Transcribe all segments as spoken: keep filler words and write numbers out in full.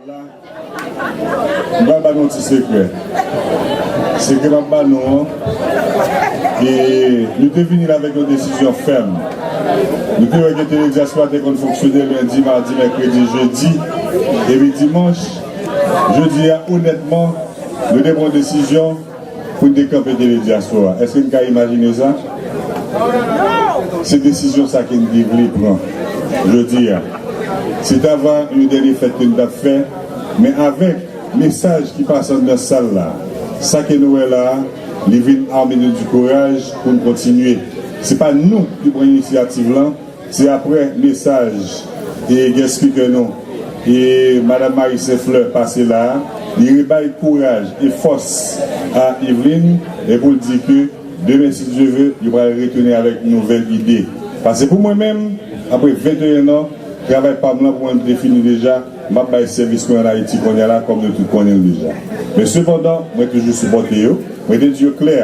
M pral ba nou yon ti sekrè. Sekrè m ap ba nou an, e nou te vini la avèk yon desizyon fèm. Nou te wè ke Tele Dyaspora te konn fonksyone lendi, madi, mèkredi, jedi, epi dimanch. Jodi a, onètman, nou te pran desizyon pou n te kanpe Tele Dyaspora. Èske n ka imajine sa? Se desizyon sa ke n te vle pran jodi a. Se t ava yon dènye fèt ke n t ap fè, men avèk mesaj ki pase anndan sal la, sa ke nou wè la a, li vin ame nou di kouraj pou n kontinye. Se pa nou ki pran inisyativ lan, se aprè mesaj e guest speaker nou e Madanm Marie Saint Fleur pase la a, li rebay kouraj e fòs a Eveline, e pou l di ke demen, si Dye ve, yo pral retounen avèk nouvèl ide. Paske pou mwen menm, apre venteyen an, travay pa m lan pou mwen te fini deja, m ap bay sèvis mwen ann Ayiti kounye a la, kòm nou tout konnen l deja. Men sepandan, mwen toujou sipòte yo. Mwen te di yo klè,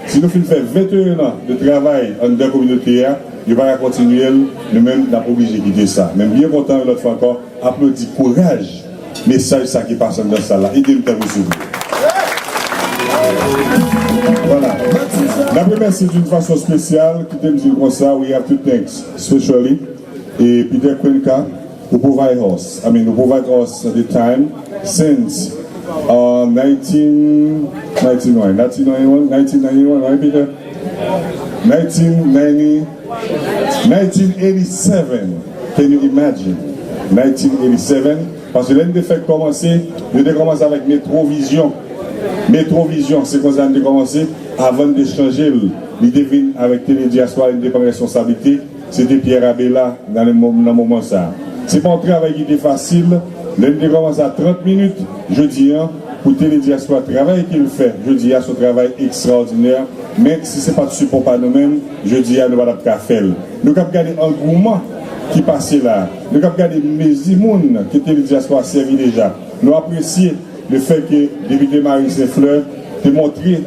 si nou fin fè venteyen an de travay anndan kominote a, yo pa ka kontinye l, nou menm, n ap oblije kite sa. Men m byen kontan, yon lòt fwa ankò, aplodi kouraj mesaj sa ki pase anndan sal la. Ede m tanpri, silvouplè. Vwala. N ap remèsye d'une façon spéciale, kite m di l konsa, we have to thanks specially, e Peter Kwenka, who provide us, I mean, who provide us the time since, uh, nineteen, nineteen, nineteen ninety-one, nineteen ninety-one, right, Peter? nineteen ninety, nineteen eighty-seven. Can you imagine? Nineteen eighty-seven. Paske lè n te fèk kòmanse, nou te kòmanse avèk Metwovision. Metwovision, se konsa n te kòmanse, avan n te chanje l. Li te vin avèk Tele Dyaspora, li te pran responsablite. Se te Pierre Abela nan le mo-, nan moman sa a. Se pa yon travay ki te fasil. Lè n te kòmanse a trant minit, jodi a, pou Tele Dyaspora, travay ke l fè jodi a, se yon travay ekstraòdinè. Men si se pa t sipò pa nou menm, jodi a, nou pa t ap ka fè l. Nou k ap gade angouman ki pase la a, nou k ap gade mezi moun ke Tele Dyaspora sèvi deja, nou apresye lefètke Depite Marie Saint Fleur te montre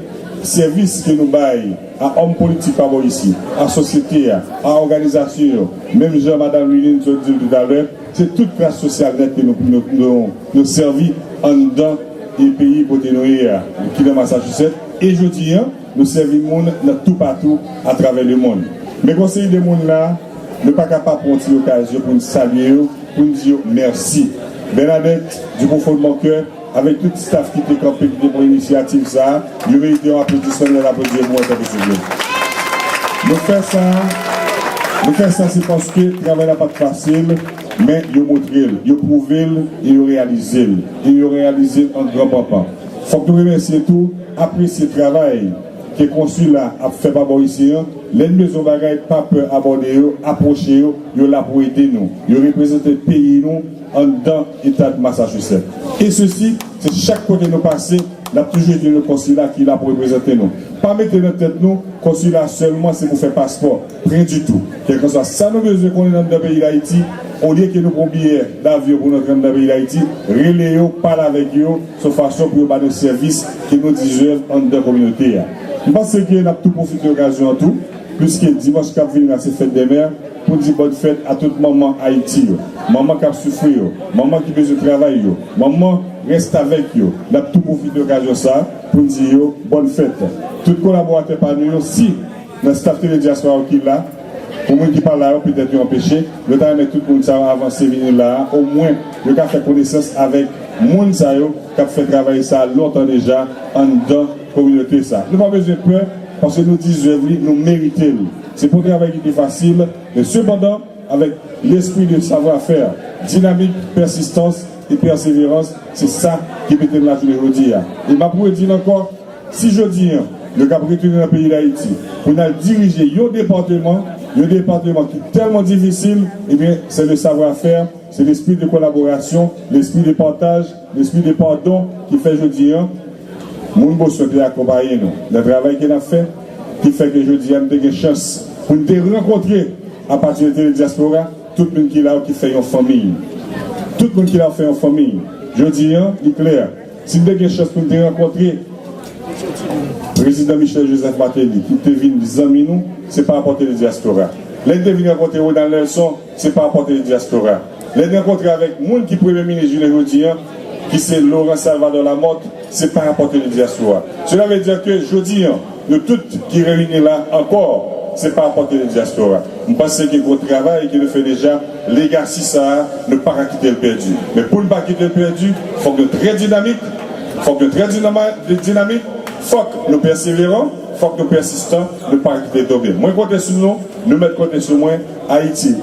sèvis ke nou bay a òm politik pa bò isi, a sosyete a, a òganizasyon yo. Menm jan Madanm Lilin sot di l toutalè, se tout klas sosyal nèt ke nou, nou, nou, nou sèvi anndan e peyi kote nou ye a, ki nan Massachusetts. E jodi a, nou sèvi moun nan toupatou atravè lemonn. Men konseye de moun la, nou pa ka pa pran ti okazyon pou n salye yo, pou n di yo mèsi. Bernadette, du profond de mon cœur, avèk tout staff ki te kanpe, ki te pran inisyativ sa a, yo merite yon aplodisman, nou aplodi yo pou mwen, tanpri, silvouplè. Nou fè sa, nou fè sa se paske travay la pa t fasil, men yo montre l, yo pwouve l e yo reyalize l. E yo reyalize l an gran panpan. Fòk nou remèsye tou, apresye travay ke konsila ap fè pa bò isi a, lè n bezwen bagay, pa pè abòde yo, apwoche yo, yo la pou ede nou. Yo reprezante peyi nou anndan eta Massachusetts. E sesi, se chak kote nou pase, n ap toujou ede nou konsila ki la pou reprezante nou. Pa mete nan tèt nou, konsila sèlman se pou fè paspò. Rien du tout. Kèlkanswa sa nou bezwen konnen anndan peyi Dayiti, olye ke nou pran biyè davyon pou n antre anndan peyi Dayiti, rele yo, pale avèk yo, se yon fason pou yo ba nou sèvis ke nou dizève anndan kominote a. M panse ke n ap tou pwofite okazyon an tou, pliske dimanch k ap vini la se fèt dè mè, pou n di bòn fèt a tout manman Ayiti yo, manman k ap soufri yo, manman ki bezwen travay yo, manman restavèk yo. N ap tou pwofite okazyon sa a pou n di yo bòn fèt. Tout kolaboratè pa nou yo, si nan staff Tele Dyaspora yo ki la, pou moun ki pa la yo, petèt yo anpeche, nou ta renmen tout moun sa yo avanse vini la a, omwen yo ka fè konesans avèk moun sa yo k ap fè travay sa a lontan deja anndan kominote sa a. Nou pa bezwen pè, paske nou dizève li, nou merite l. Se pa yon travay ki te fasil, men sepandan, avèk lespri de savwa fè, dinamik, pèsistans e pèseverans, se sa ki mete n la jounen jodi a. E m ap redi l ankò, si jodi a, nou kab retounen nan peyi Dayiti pou n al dirije yon depatman, yon depatman ki tèlman difisil, ebyen, se le savoir-faire, se lespri de kolaborasyon, lespri de pataj, lespri de padon ki fè jodi a, moun Boston te akonpaye nou nan travay ke n ap fè, ki fè ke jodi a, n te gen chans pou n te rankontre, apati de Tele Dyaspora, tout moun ki la yo ki fè yon fanmi. Tout moun ki la yo fè yon fanmi. Jodi a, li klè, si n te gen chans pou n te rankontre Prezidan Michel Joseph Martelly, ki te vin zanmi nou, se pa rapò Tele Dyaspora. Lè n te vin rankontre Ronald Nelson, se pa rapò Tele Dyaspora. Lè n rankontre avèk moun ki premye minis jounen jodi a, ki se Laurent Salvador Lamothe, se pa rapò Tele Diaspora. Cela veut dire que jodi an, nou tout ki reyini la ankò, se pa rapò Tele Diaspora. M panse ke gwo travay ke nou fè deja, legasi sa a, nou pa ka kite l pèdi. Men pou n pa kite l pèdi, fòk nou trè dinamik, fòk nou trè dinama- dinamik, fòk nou pèseveran, fòk nou pèsistan, nou pa ka kite l tonbe. Mwen konte sou nou, nou mèt konte sou mwen, Ayiti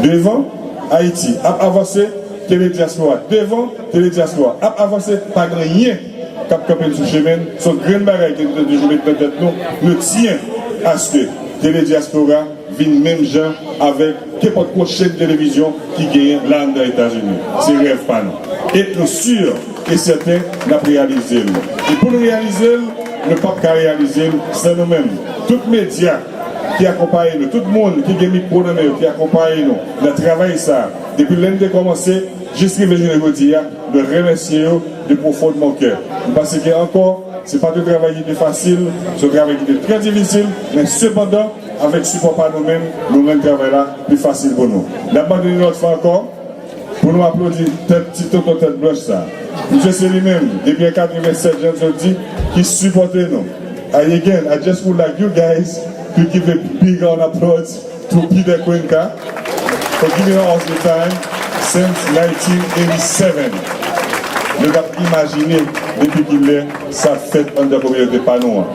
devan, Ayiti ap avanse, Tele Diaspora devan, Tele Diaspora ap avanse, pa gen anyen k ap kanpe n sou chemen n. Se yon grenn bagay ke nou te toujou met nan tèt nou. Nou tyen aske Tele Diaspora vin menm jan avèk kenpòt gwo chèn televizyon ki genyen la anndan Etazini. Se rèv pa nou. E nou si e sèten n ap reyalize l. E pou nou reyalize l, nou p ap ka reyalize l san nou menm. Tout medya ki akonpaye nou, tout moun ki gen mikwo nan men yo ki akonpaye nou nan travay sa a, depi lè n te kòmanse jis rive jounen jodi a, nou remèsye yo de profond de mon cœur. M panse ke ankò, se pa t yon travay ki te fasil, se yon travay ki te trè difisil, men sepandan, avèk sipò pa nou menm, nou rann travay la pi fasil pou nou. N ap mande yon lòt fwa ankò, pou nou aplodi tèt ti tonton tèt blanch sa. Misye se li menm, depi an katrevennsèt, jan m sot di, ki sipòte nou. I, again, I just would like you guys to give a big round of applause to Peter Cuenca for giving us the time since nineteen eighty-seven. Nou t ap imajine depi ki lè sa fèt anndan kominote pa nou an.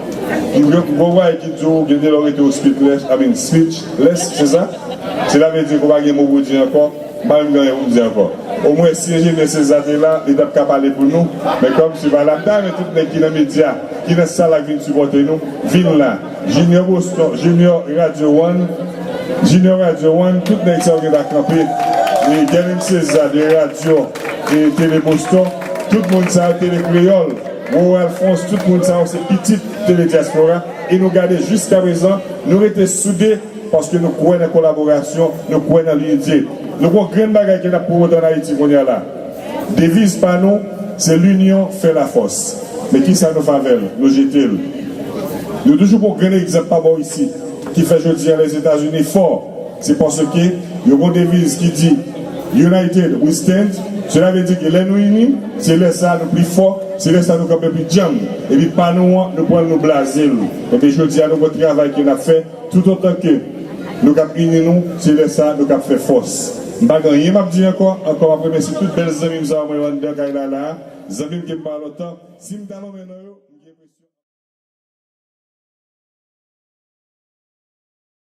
Yon gwo bagay ki di w, gen de lè w rete w speechless, I mean speechless, se sa? Sela vle di ke w pa gen mo pou w di ankò. M pa menm gen anyen pou m di ankò. Omwen, si enjenyè Seza te la, li t ap ka pale pou nou. Men kòm se pa la, m ta renmen tout nèg ki nan medya, ki nan sal la, k vin sipòte nou, vin la. Junior Boston, Junior Radio One, Junior Radio One, tout nèg sa yo ki ta kanpe. E Galen Seza de radyo e Tele Boston, tout moun sa yo, Tele Kreyòl, Roro Alphonse, tout moun sa yo se pitit Tele Diaspora. E nou gade jiskaprezan, nou rete soude. Paske nou kwè nan kolaborasyon, nou kwè nan linite. Nou gen yon grenn bagay ke n ap pwomòt ann Ayiti kounye a la. Deviz pa nou, se l'union fait la force. Men kisa nou fè avè l? Nou jete l. Nou toujou gen yon grenn egzanp pa bò isit ki fè jodi a Lèzetazini fò. Se paske yo gen yon deviz ki di, United we stand. Sela vle di ke lè nou ini, se lè sa a nou pi fò, se lè sa a nou kanpe pi djanm. Epi pa nou an, nou pran l, nou blaze l. Ebyen jodi a nou gen yon travay ke n ap fè. Toutotan ke nou k ap ini nou, se lè sa a nou k ap fè fòs. M pa gen anyen m ap di ankò, ankò m ap remèsye tout bèl zanmi m sa yo mwen yo anndan kay la la a, zanmi m ke m pa wè lontan. Si m ta nonmen non yo,